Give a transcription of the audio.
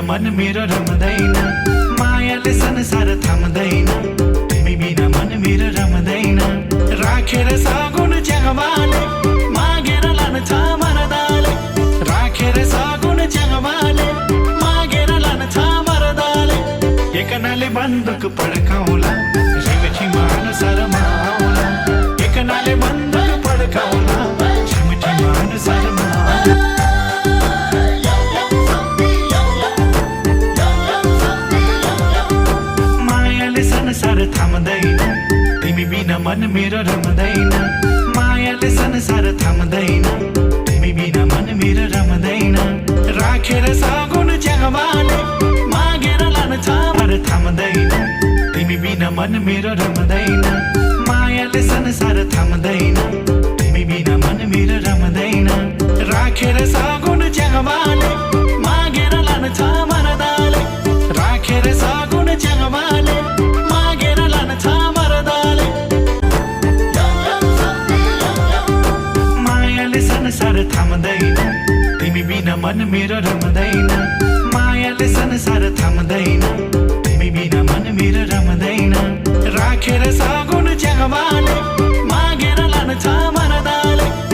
मन मेरो रम्दैन मायाले संसार थाम्दैन तिमी बिना मन मेरो रम्दैन राखेर सगुन जगवाले मागेर लान्छ मरदाले राखेर सगुन जगवाले मागेर लान्छ मरदाले एकनाले बन्दुक पड्काउला छिमछिमा अनुसारमा आउला एकनाले बन्दुक पड्काउला छिमछिमा अनुसारमा संसार थाम्दैन तिमी बिना मन मेरो रम्दैन मायाले संसार थाम्दैन तिमी बिना मन मेरो रम्दैन राखेर सगुन जगवाले मागेर लान्छ मर थाम्दैन तिमी बिना मन मेरो रम्दैन मायाले संसार थाम्दैन तिमी बिना मन मेरो रम्दैन राखेर सगुन जगवाले मागेर लान्छ मरदाले राखेर सगुन जगवाले संसार थाम्दैन तिमी बिना मन मेरो रम्दैन